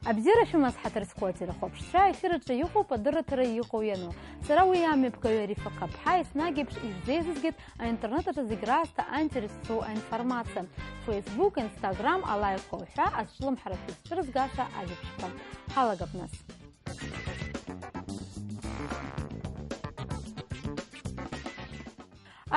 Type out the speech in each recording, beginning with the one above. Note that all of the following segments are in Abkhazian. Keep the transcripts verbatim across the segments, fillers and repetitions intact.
Абзиара шәымаз, ҳаҭыр зқәу ателехәаԥшцәа, аефир аҿы иҟоуп адырраҭара иҟоу иану. Сара уи амҩаԥгаҩы Арифа Қаԥҳа, еснагь еиԥш ишәзеизызгеит аинтернет аҿы зегь раасҭа аинтерес зцу аинформациа. Facebook, Instagram, алаикқәа уҳәа азҿлымҳара шәызцәырызгаша ажәабжьқәа. Ҳалагап нас.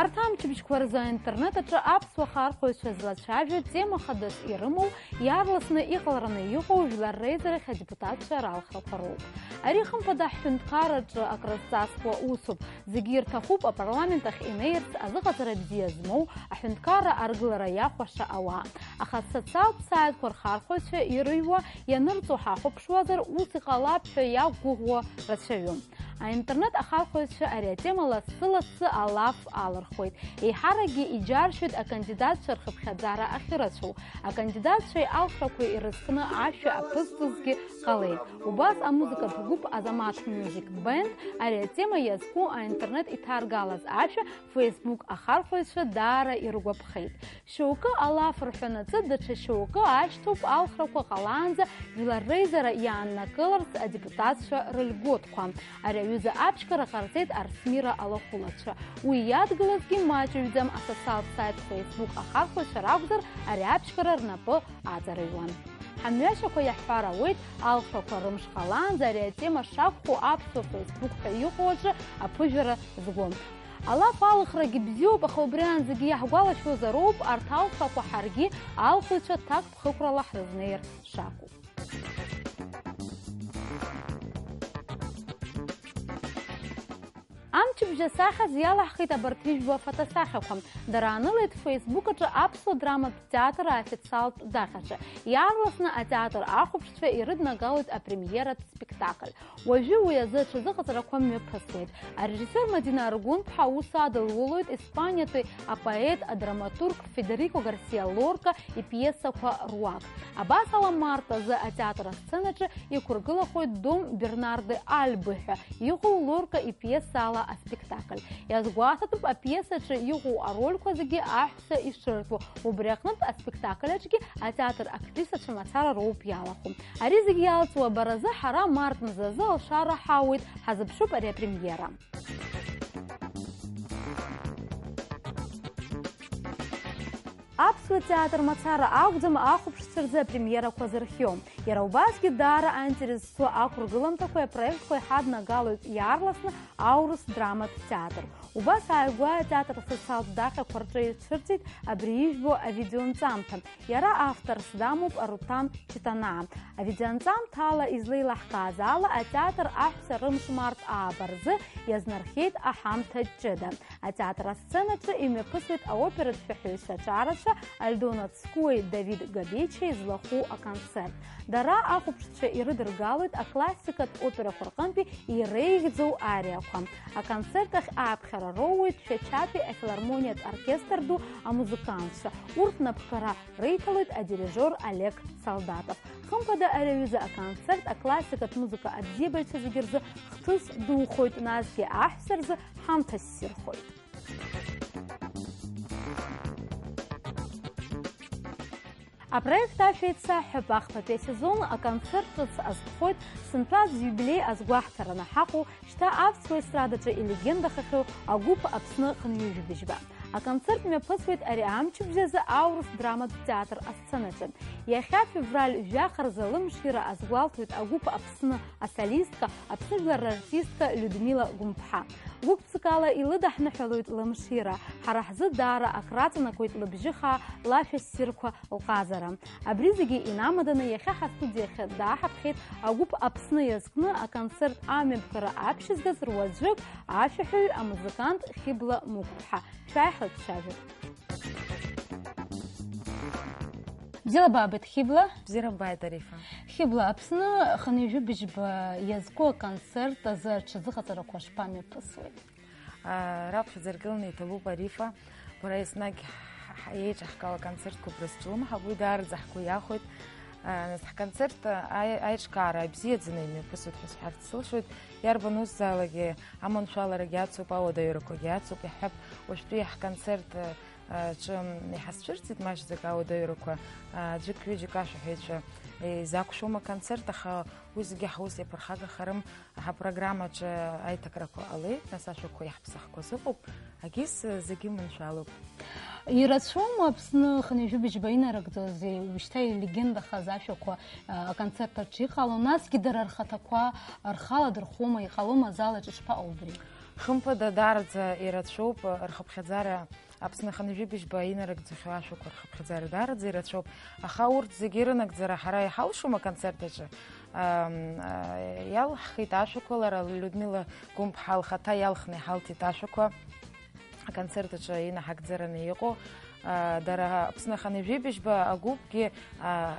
Арҭ амчыбжьқәа рзы аинтернет аҿы аԥсуа хархәаҩцәа злацәажәо тема хадас ирымоу, иаарласны иҟалараны иҟоу жәлар реизарахь адепутатцәа ралхрақәа роуп. Ари, хымԥада, ҳҳәынҭқарраҿы акрызҵазкуа усуп. Зегьы ирҭахуп апарламент ахь инеирц азыҟаҵара бзиа змоу, аҳәынҭқарра аргылара иахәаша ауаа. Аха асоциалтә саитқәа рхархәаҩцәа ирыҩуа, ианырҵо ҳахәаԥшуазар, ус иҟалап ҳәа иақәгәыӷуа рацәаҩым. Аинтернет ахархәаҩцәа ари атема лассы-лассы алаф алырхуеит. Еиҳаракгьы иџьаршьоит акандидатцәа рхыԥхьаӡара ахьырацәоу. Акандидатцәеи алхрақәеи ирызкны ашәа аԥызҵозгьы ҟалеит. Убас амузыкатә гәыԥ Азамаҭ Music Band ари атема иазку аинтернет иҭаргалаз ашәа Facebook ахархәаҩцәа даара иргәаԥхеит. Шьоукы алаф рҳәанаҵы, даҽа шьоукы ашьҭоуп алхрақәа ҟалаанӡа жәлар реизара иааннакыларц адепутатцәа рыльготқәа. Ари аҩыза аԥшьгара ҟарҵеит Арсмира алахәылацәа. Уи иадгылазгьы маҷыҩӡам асоциалтә саит Facebook ахархәаҩцәа ракәзар, ари аԥшьгара рнапы аҵарыҩуан. Ҳамҩашьақәа иаҳҳәар ауеит, алхрақәа рымш ҟалаанӡа ари атема шақәхо аԥсуа Facebook ҳәа иҟоу аҿы аԥыжәара згом. Алаф алхрагьы бзиоуп, аха убри аанӡагьы иаҳгәалашәозароуп арҭ алхрақәа ҳаргьы алхыҩцәа ҭакԥхықәрала ҳрызнеир шакәу. Амчыбжь асахьаз иалаҳхит абарҭ ижәбо афотосахьақәа. Дара анылеит Facebook аҿы аԥсуа драматә театр аофициалтә даҟьаҿы. Иаарласны атеатр ахәаԥшцәа ирыднагалоит апремиератә спектакль. Уажәы уи азы аҽазыҟаҵарақәа мҩаԥысуеит. Арежиссиор Мадина Аргәынԥҳа аус адылулоит Испаниатәи апоет, адраматург Федерико Гарсиа Лорка ипиесақәа руак. Абас ала, март азы атеатр асценаҿы иқәыргылахоит Дон Бернардо Альбы ҳәа иҟоу Лорка ипиесала аспектакль. Иазгәаҭатәуп апиесаҿы иҟоу арольқәа зегьы аҳ- ҳәса ишыртәу. Убри аҟнытә аспектакль аҿгьы атеатр актрисацәа мацара роуп иалахәу. Ари зегь иалҵуа абаразы ҳара март мзазы алшара ҳауеит, ҳазыԥшуп ари апремиера. Аԥсуа театр мацара акәӡам ахәаԥшцәа рзы апремиерақәа зырхиоу. Иара убасгьы даара аинтерес зцу ақәыргыламҭақәеи апроектқәеи ҳаднагалоит иаарласны аурыс драматә театр. Убас ааигәа атеатр асоциалтә даҟьақәа рҿы ицәырҵит абри ижәбо авидеонҵамҭа. Иара авторс дамоуп Арутан Читанаа. Авидеонҵамҭа ала излеилаҳкааз ала, атеатр аҳәса рымш март ааба рзы иазнархиеит аҳамҭа ҷыда. Атеатр асценаҿы имҩаԥысуеит аоператә шәаҳәаҩцәа аҿарацәа Альдона Цкуеи Давид Габечеи злахәу аконцерт. Дара ахәаԥшцәа ирыдыргалоит аклассикатә операқәа рҟынтәи иреиӷьӡоу ариақәа. Аконцерт ахь ааԥхьара роуеит Шәачатәи афилармониатә оркестр ду амузыкантцәа. Урҭ напхгара реиҭалоит адирижиор Олег Солдатов. Хымԥада, ари аҩыза аконцерт аклассикатә музыка абзиабаҩцәа зегьы рзы хҭыс духоит, насгьы аҳәса рзы ҳамҭа ссирхоит. Апроект ашәа еицаҳҳәап, ахԥатәи асезон аконцерт ҿыц азкхоит сынтәа зиубилеи азгәаҳҭараны ҳаҟоу, шьҭа аԥсуа естрадаҿы илегендахахьоу агәыԥ Аԥсны хынҩажәибжьба. Аконцерт мҩаԥысуеит ари амчыбжь азы аурыс драматә театр асценаҿы. Иахьа, февраль жәаха рзы, алымшира азгәалҭоит агәыԥ Аԥсны асолистка, Аԥсны жәлар рартистка Людмила Гәымԥҳа. Гәык-ԥсыкала илыдаҳныҳәалоит лымшира. Ҳара ҳзы даара акраҵанакуеит лыбжьы хаа, лашәа ссирқәа, лҟазара. Абри зегьы инамаданы, иахьа ҳастудиахь дааҳаԥхьеит агәыԥ Аԥсны иазкны аконцерт амҩаԥгара аԥшьызгаз руаӡәык, ашәаҳәаҩ, амузыкант Хьыбла Мықәԥҳа. Шәааи ҳрыцәажәап. Бзиала баабеит, Хьыбла. Бзиара ббааит, Арифа. Хьыбла, Аԥсны хынҩажәибжьба иазку аконцерт азы аҽазыҟаҵарақәа шԥамҩаԥысуеи? А, раԥхьаӡа аргыланы иҭабуп, Арифа. Бара еснагь ҳ-, ҳ-, еиҿаҳкаауа аконцертқәа убра сҿлымҳауп, уи даараӡа ҳгәы иахәоит. Нас ҳконцерт аи-, аиҿкаара ибзиаӡаны имҩаԥысуеит ҳәа сҳәарц сылшоит. Иарбан усзаалакгьы аманшәаларагьы ацуп, ауадаҩрақәагьы ацуп. Иаҳҳәап, уажәтәи ҳконцерт, а, аҿы иҳазцәырҵит маҷӡак ауадаҩрақәа, а, аӡәык-ҩыџьак ашәаҳәаҩцәа изақәшәом аконцерт, аха уи зегьы ҳус иаԥырхагахарым. Ҳапрограммаҿы аиҭакрақәа ҟалеит, нас ашәақәа иаҳԥсахқәаз ыҟоуп, агьыс зегьы маншәалоуп. Ирацәоума Аԥсны хынҩажәи быжьба инарыгӡоз, уажәшьҭа илегендахаз ашәақәа, а, аконцерт аҿы иҟало, насгьы дара рхаҭақәа рхала дырхума, иҟалома, азал аҿы ишԥаҟоу убри? Хымԥада, даараӡа ирацәоуп рхыԥхьаӡара Аԥсны хынҩажәи быжьба инарыгӡахьоу ашәақәа рхыԥхьаӡара даараӡа ирацәоуп, аха урҭ зегьы рынагӡара ҳара иҳалшом аконцерт аҿы. Ам, а, иалҳхит ашәақәа лара Людмила Гәымԥҳа лхаҭа иалхны иҳалҭеит ашәақәа аконцерт аҿы инаҳагӡараны иҟоу. А, дара Аԥсны хынҩажәи быжьба агәыԥгьы, а,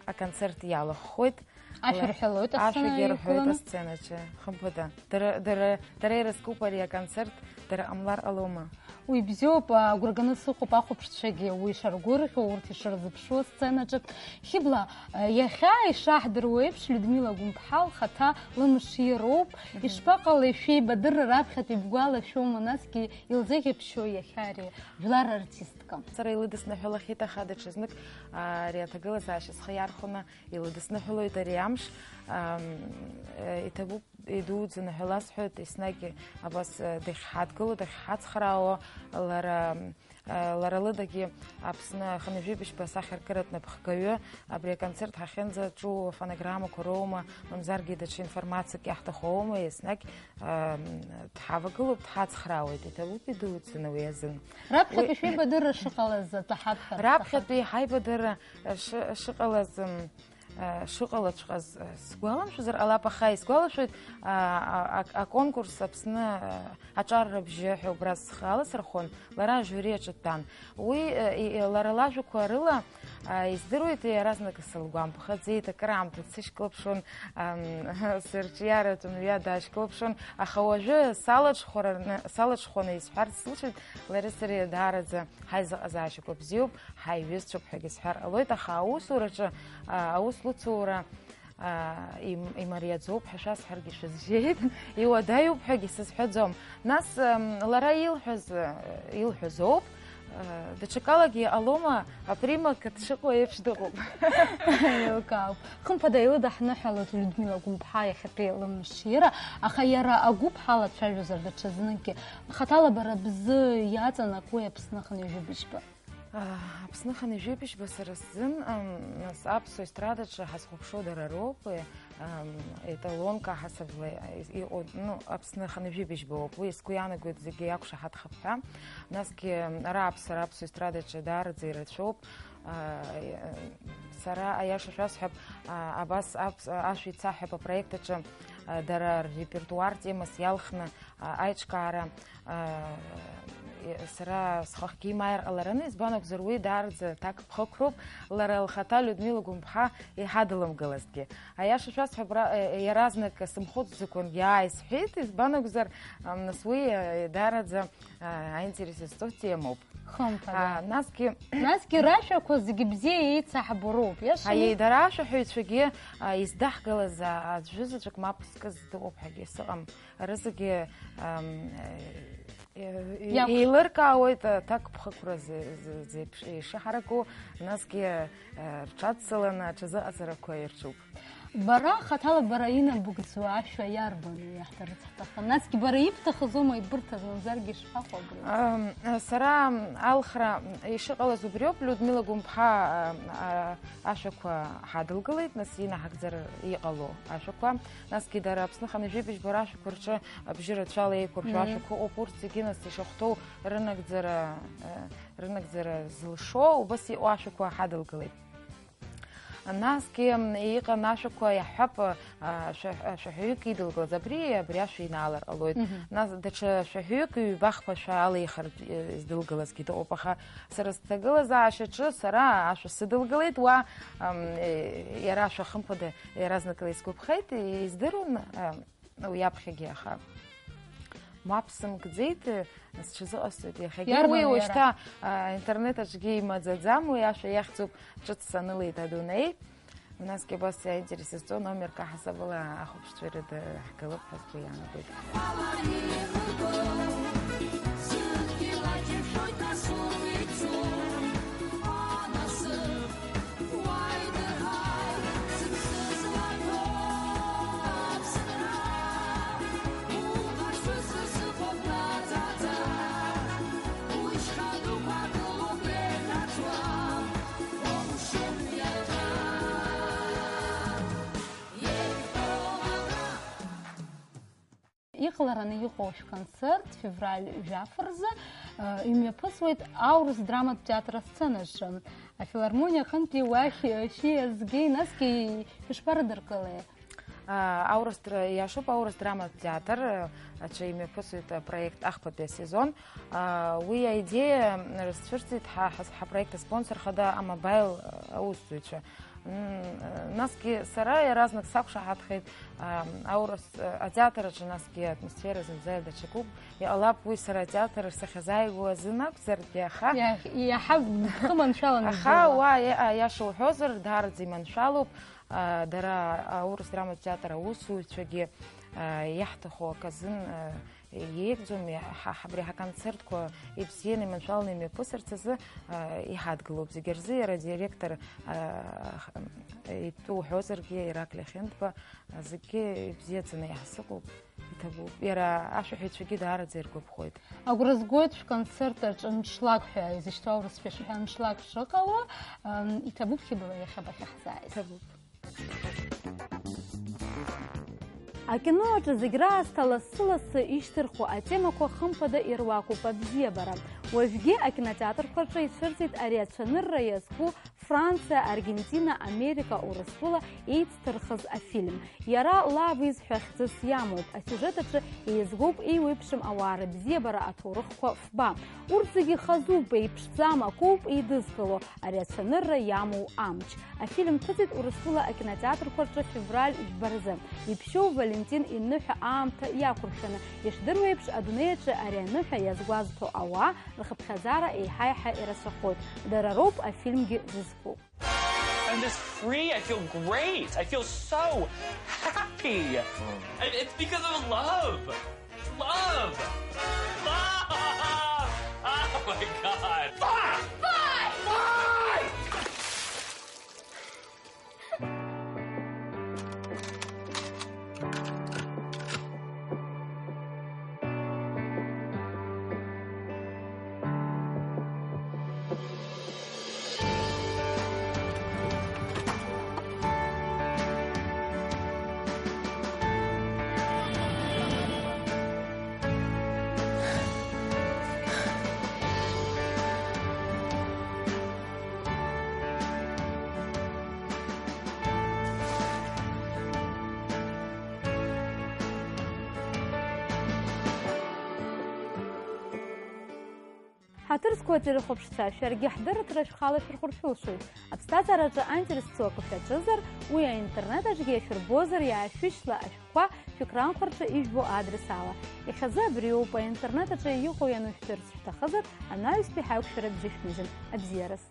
аконцерт иалахәхоит. Ашәа рҳәалоит, ашәагьы асцена рҳәоит иқәланы. Асценаҿы, хымԥада. Дара, дара, дара ирызкуп ари аконцерт, дара ҟамлар ҟалома? Уи бзиоуп, агәра ганы сыҟоуп ахәаԥшцәагьы уи ишаргәырӷьо, урҭ ишырзыԥшу асценаҿы. Хьыбла, иахьа ишаҳдыруа еиԥш, Людмила Гәымԥҳа лхаҭа лымшира роуп. Мгм. Ишԥаҟалеи шәеибадырра раԥхьатәи бгәалашәома, насгьы илзеиӷьыбшьои иахьа ари жәлар артистка? Сара илыдысныҳәалахьеит, аха даҽазнык, а, ари аҭагылазаашьа схы иархәаны илыдысныҳәалоит ари амш. Ам, э, иҭабуп, идуӡӡаны ҳәа ласҳәоит, еснагь абас, э, дахьҳадгыло, дахьҳацхраауа, лара, э, лара лыдагьы Аԥсны ахынҩажәи быжьба асахьаркыратә напхгаҩы, абри аконцерт ҳахьынӡаҿу афонограммақәа роума, мамзаргьы даҽа информациак иаҳҭаху аума, еснагь, ам, дҳавагылоуп, дҳацхраауеит, иҭабуп идуӡӡаны уи азын. Раԥхьатәи уи шәеибадырра шыҟалаз атәы ҳабҳәар сҭахын. Раԥхьатәи ҳаибадырра шы-, шыҟалаз, м, а, шыҟалаҵәҟьаз, а, сгәаламшәозар ҟалап, аха исгәалашәоит, а, а, а, аконкурс Аԥсны, а, аҿар рыбжьы ҳәа убра схы аласырхон, лара ажиури аҿы дтәан. Уи, а, и, и, лара лажәақәа рыла, а, издыруеит, иаразнак сылгәамԥхаӡеит, акыраамҭа дсышьклаԥшуан, ам, сырҿиаратә мҩа даашьклаԥшуан, аха уажәы салаҽхәараны, салаҽхәаны исҳәарц сылшеит, лареи сареи даараӡа ҳаизыҟазаашьақәа бзиоуп, ҳаиҩызцәоуп ҳәагьы сҳәар ҟалоит, аха аусураҿы, а, аус луцура, а, им-, имариаӡоуп ҳәа шәасҳәаргьы шәызжьеит, иуадаҩуп ҳәагьы сызҳәаӡом. Нас, ам, лара илҳәаз, а, илҳәазоуп, а, даҽакалагьы иҟалома, апримак дшыҟоу еиԥш дыҟоуп. Еилкаауп. Хымԥада, илыдаҳныҳәалоит Людмила Гәымԥҳа иахьатәи лымшира, аха иара агәыԥ ҳалацәажәозар даҽазныкгьы. Хаҭала бара бзы иаҵанакуеи Аԥсны ахынҩажәи быжьба? А, Аԥсны ахынҩажәи быжьба сара сзын, ам, нас, аԥсуа естрадаҿы ҳазхәаԥшуа дара роуп, э, ам, еталонк аҳасабала ис-, иҟоу, ну, Аԥсны ахынҩажәи быжьба ауп. Уи сгәы иаанагоит зегьы иақәшаҳаҭхап ҳәа. Насгьы, ара аԥсара аԥсуа естрадаҿы даараӡа ирацәоуп. А, э, сара аиаша шәасҳәап, а, абас аԥс-, ашәа ицаҳҳәап апроект аҿы, а, дара ррепертуар темас иалхны, а, аиҿкаара, а, сара схахгьы имааир ҟалараны, избан акәзар, уи даараӡа аҭакԥхықәроуп, лара лхаҭа Людмила Гәымԥҳа иҳадылымгалазҭгьы. Аиаша шәасҳәап, ра-, э, иаразнак сымхәыцӡакәангьы ааи сҳәеит, избан акәзар, ам, нас уи, э, даараӡа, э, аинтерес зҵоу темоуп. Хымԥада. А, насгьы Насгьы рашәақәа зегьы бзиа еицаҳбо роуп, иашами? Аиеи, дара ашәаҳәаҩцәагьы, а, издаҳгалаз, а, аӡәы заҵәык мап зкыз дыҟоуп ҳәагьы сыҟам. Рызегьы, ам, э, э, Иақәшәт. Еилыркаауеит аҭакԥхықәра зе-, зе-, зеиԥш-, ишыҳараку, насгьы, э, рҽадцаланы аҽазыҟаҵарақәа ирҿуп. Бара хаҭала бара инабыгӡуа ашәа иарбану иаҳдырц ҳҭахын? Насгьы бара ибҭахыз аума ибырҭаз, мамзаргьы ишԥаҟоу абри? Ам, сара алхра ишыҟалаз убриоуп, Людмила Гәымԥҳа, а, а, ашәақәа ҳадылгалеит, нас инаҳагӡар иҟало ашәақәа. Насгьы дара Аԥсны ахынҩажәи быжьба рашәақәа рҿы абжьы рацәала еиқәыршәо Мм. ашәақәа ыҟоуп, урҭ зегьы нас ишахәҭоу рынагӡара, э, рынагӡара зылшо убас иҟоу ашәақәа ҳадылгалеит. Насгьы, м, иҟан ашәақәа иаҳҳәап, а, шәа-, а, шәаҳәаҩык идылгалаз, абри, абри ашәа инаалар ҟалоит. Мгм. Нас даҽа шәаҳәаҩык ҩба-хԥа шәа алеихартә, э, здылгалазгьы дыҟоуп, аха сара сҭагылазаашьаҿы сара ашәа сыдылгалеит, уа, ам, э, иара ашәа хымԥада иаразнакала исгәаԥхеит, издыруан, а, уи аԥхьагьы, аха мап сымкӡеит, э, сҽазыҟасҵоит иахьагьы. Иарбану уи иара? Уажәшьҭа, а, аинтернет аҿгьы имаӡаӡам, уи ашәа иахьӡуп, ҿыц санылеит адунеи. Насгьы абас аинтерес зҵоу номерк аҳасабала ахәаԥшцәа ирыдаҳгалап ҳәа сгәы иаанагоит. Иҟалараны иҟоу шәконцерт февраль жәаф рзы, э, имҩаԥысуеит аурыс драматә театр асценаҿы. Афилармониа аҟынтәи уахь, э, шәиазгеи, насгьы ишԥарыдыркылеи? А, аурыс дра-, иашоуп, аурыс драматә театр, э, аҿы имҩаԥысуеит апроект ахԥатәи асезон. А, уи аидеиа рызцәырҵит ҳа, ҳа, ҳапроект аспонсор хада амобаил, э, аусзуҩцәа. М, насгьы сара иаразнак сақәшаҳаҭхеит, ам, аурыс, а, атеатр аҿы насгьы атмосфера зынӡа даҽакуп. Иҟалап уи сара атеатр сахьазааигәоу азын акәзаргьы, аха Иа-, иаҳа бхы маншәаланы Аха ибдыруа. уа, иа-, аиаша уҳәозар, даараӡа иманшәалоуп. А, дара, аурыс драматә театр аусзуҩцәагьы, а, иаҳҭаху аказын, а, Еиӷьӡом, иаҳ-, ҳа-, абри ҳаконцертқәа ибзианы, иманшәаланы имҩаԥысырц азы, а, иҳадгылоуп зегьы рзы. Иара адиректор, а, х-, итәы уҳәозаргьы, Ираклиа Хьынтба, а, зегьы ибзиаӡаны иаҳзыҟоуп, иҭабуп. Иара ашәаҳәаҩцәагьы даараӡа иргәаԥхоит. Агәра згоит шәконцерт аҿы аншлаг ҳәа изышьҭоу аурысшәа шәҳәа аншлаг шыҟало, ам, иҭабуп Хьыбла иахьа бахьаҳзааиз. Иҭабуп. Акино аҿы зегь раасҭа лассы-лассы ишьҭырхуа атемақәа хымԥада ируакуп абзиабара. Уажәгьы акинотеатрқәа рҿы ицәырҵит ари ацәанырра иазку Франциа, Аргентина, Америка, Урыстәыла еицҭырхыз афильм. Иара Love Is ҳәа хьӡыс иамоуп. Асиужет аҿы еизгоуп еиуеиԥшым ауаа рыбзиабара аҭоурыхқәа фба. Урҭ зегьы хазуп, еиԥшӡам, акоуп еидызкыло ари ацәанырра иамоу амч. Афильм ҭыҵит Урыстәыла акинотеатрқәа рҿы февраль жәба рзы. Иԥшьоу Валентин иныҳәа аамҭа иақәыршәаны, ишдыру еиԥш, адунеи аҿы ари аныҳәа иазгәазҭо ауаа рхыԥхьаӡара еиҳа-еиҳа ирацәахоит. Дара роуп афильмгьы зызку. And this free, I feel great. I feel so happy. And it's because of love. Love. Love. Oh my God. Bye. Bye. Bye. Ҳаҭыр зқәу ателехәаԥшцәа, шәаргьы ҳдырраҭара шәхала шәырхәыр шәылшоит. Аԥсҭазаараҿы аинтерес зцу акы шәаҿызар, уи аинтернет аҿгьы иашәырбозар, иаашәышьла ашәҟәқәа шәекранқәа рҿы ижәбо адрес ала. Иахьазы абриоуп, аинтернет аҿы иҟоу ианушәдырц шәҭахызар, анаҩстәи ҳаиқәшәара бжьышәмыжьын. Абзиараз!